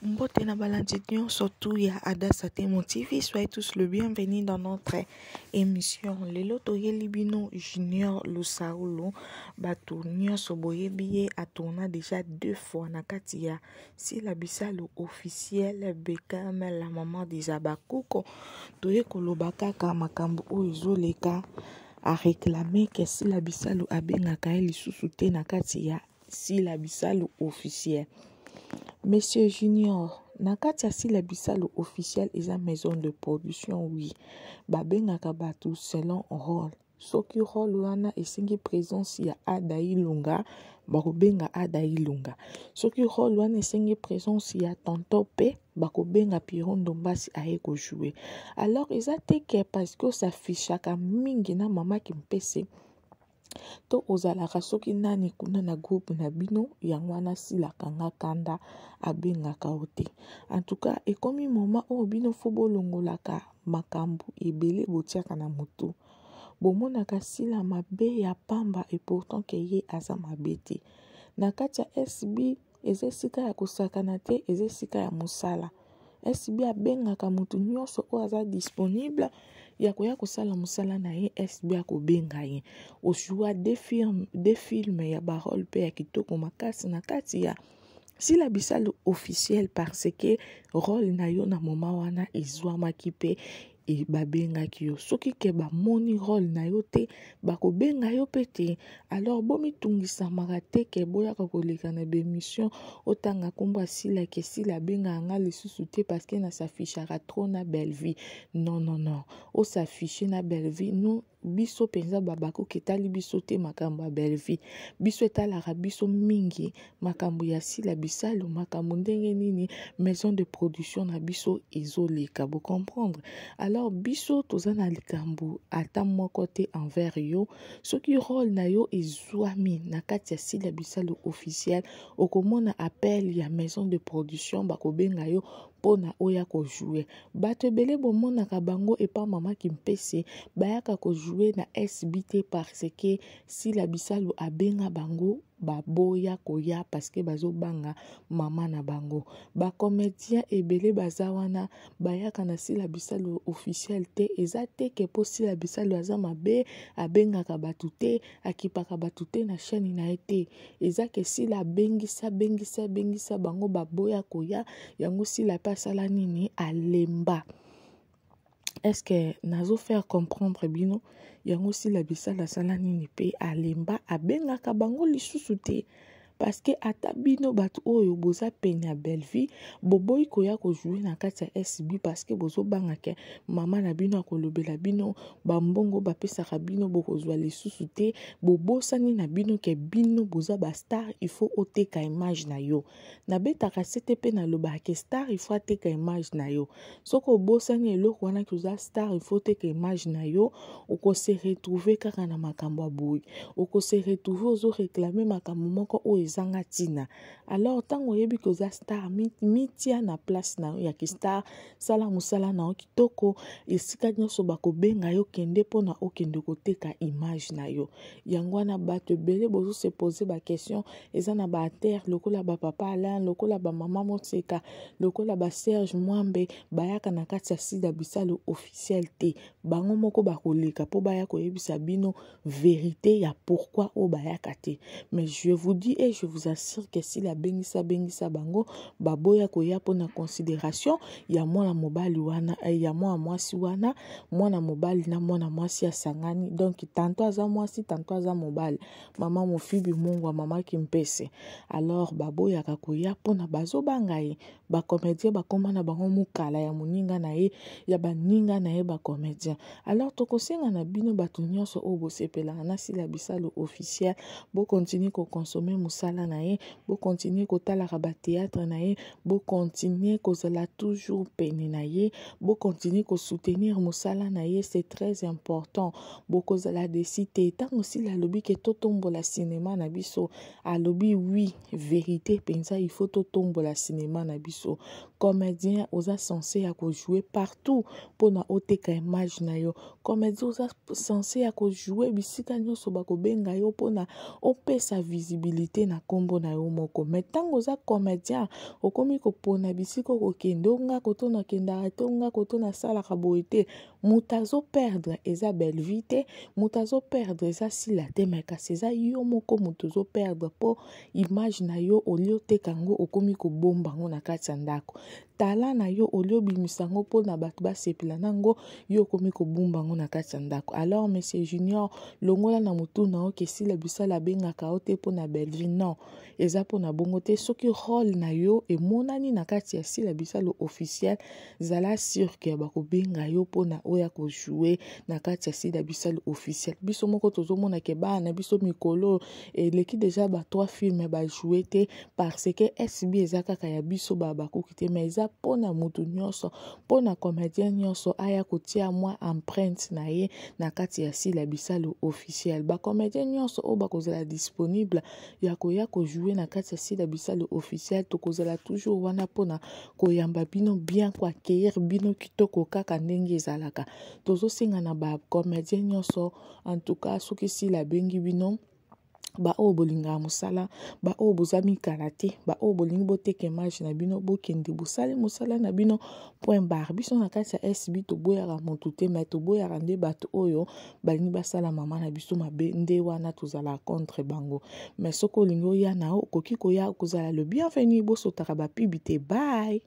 Mbote na balandi nyonso tout ya Adassa Temo TV, soyez tous le bienvenu dans notre émission. Lelo toyeli bino Junior Lusaulu, bato nyonso boyebi ye a tourna déjà deux fois na kati ya Sila Bisalu officiel Beckham la maman des Abakuko. Toye koloba kaka makambo oyo ezoleka a réclamer que Sila Bisalu abengaka ye lisusu te na kati ya Sila Bisalu officiel. Monsieur Junior, na kati ya Sila Bisalu officiel eza maison de production oui. Babengaka bato selon rôle. Soki rôle wana esengi présence ya Ada Ilunga, bakobenga Ada Ilunga. Soki rôle wana esengi présence ya Tonton P, bakobenga Pierrot Ndombasi aye kojouer. Alors eza te ke parce que osafishaka mingi na mama Kimpese to ozalaka soki nani kuna na groupe na bino yango wana asilaka nga kanda abengaka yo te. En tout cas ekomi moment oyo bino fo bolongolaka makambo ebele botiaka na motu. Bomonaka Sila mabe ya pamba et pourtant ke ye aza mabe te. Na kati ya SB eza esika ya kosakana te, eza esika ya mosala. SB abengaka motu nyonso oyo aza disponible ya koya kosala mosala na ye, SB akobenga ye. Ojoua deux films ya ba rôle pe ya kitoko makasi na kati ya Sila Bisalu officiel parce que rôle na yo na moment wana ezwamaki pe e babengaki yo. Soki ke bamoni rôle na yo te, bakobenga yo pe te. Alors bomitungisamaka te ke boyaka koleka na ba émission otanga nkombo ya Sila ke Sila abengaka nga lisusu te parce que nasafishaka trop na Bellevue. Non, non, non. Osafishe na Bellevue, nous biso mpenza babakoki etali biso te makambo ya Bellevue. Biso etalaka biso mingi makambo ya Sila Bisalu, makambo ndenge nini maison de production na biso ezoleka, bo comprendre. Alors biso toza na likambo ata moko te envers yo. Soki rôle na yo ezwami na kati ya Sila Bisalu officiel, okomona appel ya maison de production bakobenga yo mpona oya kojouer. Bato ebele bomonaka bango epa mama Kimpese bayaka kojouer na SB te parce que Sila Bisalu abenga bango baboya koya parce que bazobanga mama na bango. Bacomédien ebele baza wana bayaka na Sila Bisalu officiel te. Eza te ke po Sila Bisalu aza mabe, abengaka bato te, akipaka bato te na chaîne na ye te. Eza ke Sila abengisa, bengisa, bengisa bango baboya koya, yango Sila pe asala nini? Alemba. Est-ce que nazo faire comprendre bino? Yango Sila Bisalu asala nini pe alemba, abengaka bango lisusu te. Parce que ata bino bato oyo boza pene ya Bellevue, boboyi koya kojouer na kati ya SB parce que bozobanga ke mama na bino akolobela bino bambongo bapesaka bino bokozwa lisusu te. Bobosani na bino ke bino boza ba star, il faut oteka image na yo. Nabetaka sete pe nalobaka ke star il faut ateka image na yo. Soki obosani eloko wana ke oza star, il faut oteka image na yo, okose retrouver kaka na makambo ya boye. Okose retrouver ozo réclamer makambo moko oyo ezanga ntina. Alors ntango oyebi ke oza star, mitia na place na yo ya ki star, sala mosala na yo kitoko, esika nyonso bakobenga yo kende mpona okende koteka image na yo. Yango wana bato ebele bozo se poser ba question, eza na ba acteur lokola ba papa Alain, lokola ba mama Moseka, lokola ba Serge Mwambe, bayaka na kati ya Sila Bisalu officiel te. Bango moko bakoleka po baya koyebisa bino vérité ya pourquoi oyo bayaka te. Mais je vous dis et je vous assure que Sila bengisa bengisa bango baboya koya mpona considération ya mwana mobali wana, ya mwana mwasi wana, mwana mobali na mwana mwasi asangani. Donc tantôt aza mwasi, tantôt aza mobali. Mama Mofibi Mungwa, mama Kimpese. Alors baboyaka koya mpona bazobanga ye. Ba comédien bakoma na bango mokala ya moninga na ye, ya baninga na ye ba comédien. Alors tokosenga na bino bato nyonso oyo bosepelaka na Sila Bisalu officiel, bokontinue kokonsome mosala na ye, bokontinue kotalaka ba théâtre na ye, bokontinue kozala toujours pene na ye, bokontinue kosoutenir mosala na ye, c'est très important. Bokozala desi te. Ntango Sila alobi ke totombola cinéma na biso, alobi oui, vérité mpenza, il faut totombola cinéma na biso. Comédien oza censé ya kojouer partout mpona oteka image na yo. Comédien oza censé ya kojouer bisika nyonso bakobenga yo mpona opesa visibilité na. na nkombo na yo moko. Mais ntango oza comédien, okomi kopona bisika okokende, onga koto nakendaka te, onga koto nasalaka boye te. Moto azoperdre eza Bellevue te, moto azoperdre eza Sila te, mais kasi eza yo moko moto ozoperdre, mpo image na yo olie oteka yango, okomi kobomba yango na kati ya ndako. Tala na yo olie obimisa yango mpona bato basepela nango, yo okomi kobomba yango na kati ya ndako. Alors monsieur Junior, longola na motu na yo ke Sila Bisala abengaka yo te mpona Bellevue. Non, eza mpona bongo te. Soki rôle na yo emonani na kati ya Sila Bisalo officiel, zala sûr ke bakobenga yo mpona oyo akojouer na kati ya Sila Bisalo officiel. Biso moko tozomona ke bana na biso mikolo eleki déjà ba 3 films bajouer te, parce que SB eza kaka ya biso babakoki te, mais eza mpona motu nyonso, mpona comédien nyonso aya kotia mwa empreinte na ye na kati ya Sila Bisalo officiel. Bacomédien nyonso oyo bakozala disponible ya koya kojouer na kati ya Sila Bisalo officiel, tokozala toujours wana mpona koyamba bino bien, koaccueillir bino kitoko kaka ndenge ezalaka. Tozosenga na bacomédien nyonso, en tout cas soki Sila abengi bino, baoyo bolingaka mosala, baoyo boza mikala te, baoyo bolingi boteka image na bino, bokende bosali mosala na bino, point barre. Biso na kati ya SB toboyaka motu te, mais toboyaka nde bato oyo balingi basala mama na biso mabe, nde wana tozala contre bango. Mais soki olingi oya na yo, okoki koya, kozala le bienvenu. Bosotaka bapub te. Bye.